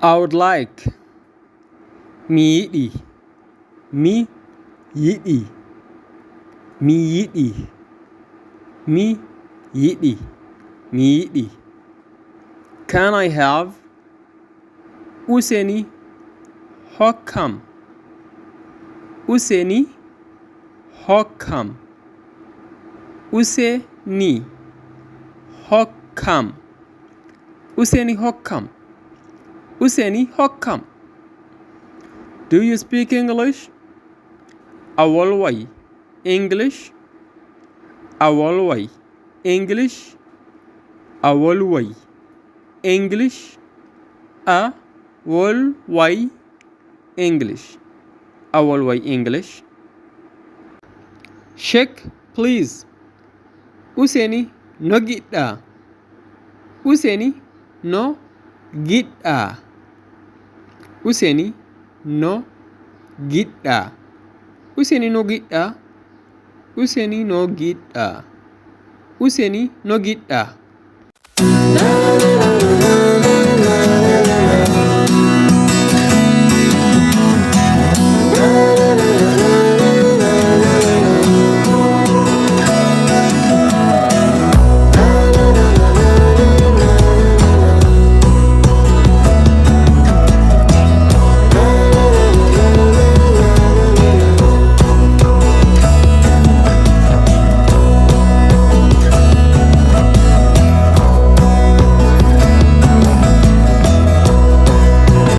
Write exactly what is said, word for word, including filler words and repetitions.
I would like. Mi yiɗi. Mi yiɗi. Mi yiɗi. Mi yiɗi. Mi yiɗi. Can I have? Useni hokkam. Useni hokkam. Useni hokkam. Useni hokkam. Useni hokkam. Do you speak English? A wolway English? A wolway English? A wolway English? A wolway English? A wolway English? Check, please. Useni no giɗɗa? Useni no giɗɗa? Useni no giɗɗa? Useni no giɗɗa? Useni no giɗɗa? Useni no giɗɗa?